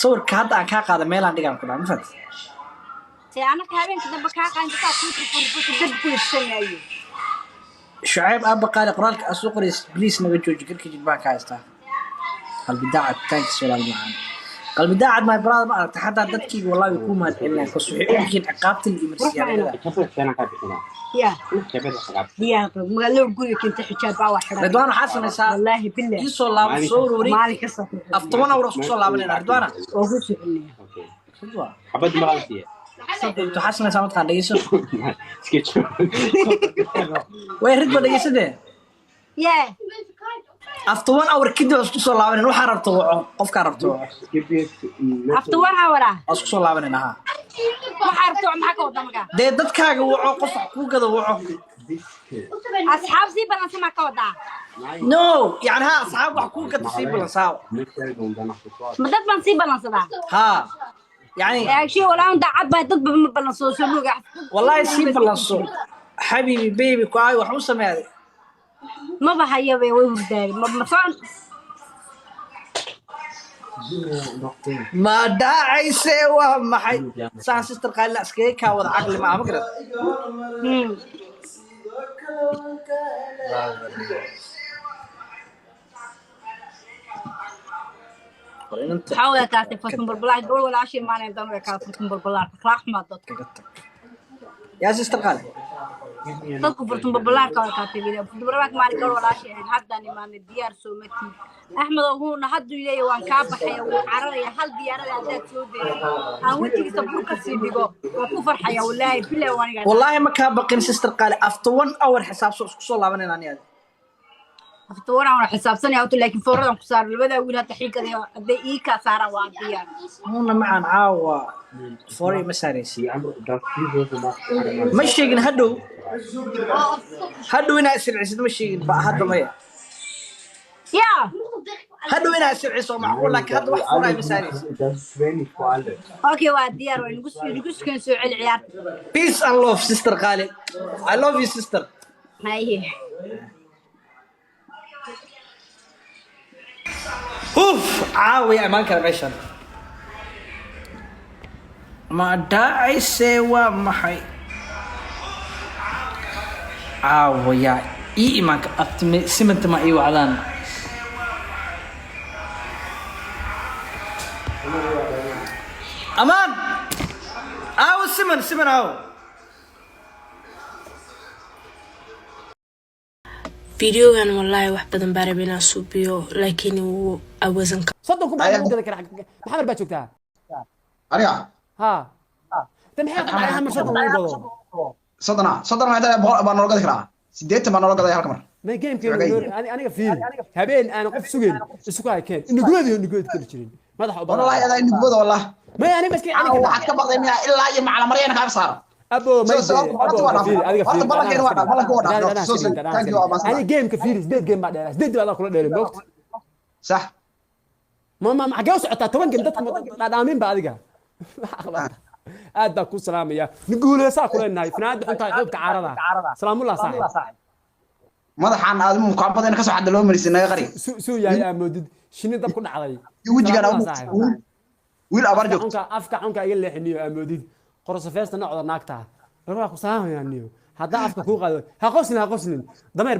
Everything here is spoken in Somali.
Sawirka hadda aan kaa qaada meelaan dhigaan ku dhaha, ma fahamtid? See anaka habeenka dambe kaa qaadin, dadkaa kuu furfurfurta dad ku iibsanayo. Shucayb aabba qaali, qoraalka aad soo qoraysid please naga jooji. Garka jilbaan ka haystaa. Qalbi daacad, thanks walaal macaan. Qalbi daacad, my brother, ma aragta xataa dadkayga wallahi way kuu mahadcelinayaan, kas waxay ogyihiin ciqaabta la imarsiiyaan. Ya diyaar, magaalada guriga keenta xijaab baa waa xiran. Ridwaan, waxaa samaysaa Wallaahi billah. ii soo laabo, soo ururi. Maalin kasta. After one hour isku soo laabanayna, Ridwaana. Oo ku soconaya. Ridwaan, Xabad malaan. waxaa samaysaa mataqaan, dhegeyso way Ridwa, dhegeysadee. Yee. After one hour kadib waa isku soo laabanayna. Waxaa rabto waco, qofkaa rabto waco. After one hour ah? Waa isku soo laabanayna, ha. Waxaa rabto maxaa ka wada markaa? Dee dadkaaga waco, qof wax kuu gado waco. Asxaab sii balansa maa ka wadaa? No, yani ha, asxaab wax kuu gado sii balansaaw. Ma dad baan sii balansadaa? Ha, yani. Eegshay walaan daacad baa, dad ba ma balansado soo moga. Wallahi sii balanso, xabiibi, baby ku ay wax u sameeday. Maba hayabe, way hurdaay, ma soo. Ma dhacayse, waa maxay saan? Sister qaalina, iskaga kaa wada caqli ma aha, ma garad? Waxaa u ekaatay Fartun Balbalaar gabadh walaashii maanayn dan u ekaatay Fartun Balbalaar, akhlaaq xumaa dadka. Kaga tag yaa sister qaali. Dadku Fartun Balbalaarka u ekaatay video Fartun Balbalaarka maalin gabadh walaashii ahayn haddaan imaanay, diyaar soo matii Axmed oo huuna hadduu leeyahay waan kaa baxaya, wuu cararaya. Hal diyaarada haddaad soo daysid aan wejigiisa bur ka sii dhigo, waan ku farxaya, wallaahi bilahi waaniga. Wallaahi ma kaa baqin, sister qaali. After one hour xisaabso, isku soo laabanayna aniga. After one hour xisaabsanaya horta, laakiin fooradan ku saaro labadaa wiil hadda xiigada hadday ii kaa saaraan waa diyaar. Huuna macaan, caawa foore ma saaraysi, ma sheegin hadhow, hadhow inaa isilcisid ma sheegin ba hadda, maya. Yaa. Hadhow inaa isilciso macquul, laakiin hadda wax foore ma saaraysi. Okay, waa diyaar, waa nagu sukeen, soo celi ciyaarta. Peace and love, sister qaali. I love you, sister. Haye. Uf, caawiya imaan kara meeshan. Ma dhacayse, waa maxay? Caawaya ii imaanka abtime simanta ma ii wacdaan. Amaan aawo, siman siman aawo. Videogan wallahi wax badan baa rabay inaan suubiyo, laakiin I wasn't 30,000 baa lagu gadan karaa. Maxamed baa joogtaa? Aniga? Ha, de maxay ku dhacay hamar 30 lagu gado? 30 ah, 30 waxay tahay 100 baa noola gadi karaa, 80 baa noola gadaya halka mar. Ma gamekeenu aniga fiiri, habeen aan qof sugayn isu kaa keen inugulada inugulada kali jirin madaxa u Wallahi adaa inugubada wallah. May ani maski Caawa celi waxaad ka baqday miyaa ilaa iyo macalamaryana kaaga saaro? Abo may Horta waa dhaaf. Horta ballankeena waa dhaaf, ballanka waa dhaaf. So, thank you, waa mahadsan. Ani gameka fiiri, sideed game baa dheeraa, sideed baa kula dheelay, moogta? Sax. Ma xagee u socotaa? 10 game dadka dhadhaamin ba adiga aad baa kuu salaamaya, niguuleysaa ku leenahay fanaanada xuntahay xuubka caarada. Salaamullah saaxib. Madaxaan aad mukaabadayna kasoo xadda loo marisay naga qari. Suu yahay aa moodid shinni dab ku dhacday. Iyo wejigaan Salaamullah saaxib. Wiil abaar joogto. Afka cunka iga leexiniyo, aa moodid qorosofeesta nocda naagta war waa ku salaamayaa niyo haddaa afka kuu qaado. Ha qoslin, ha qoslin dameer.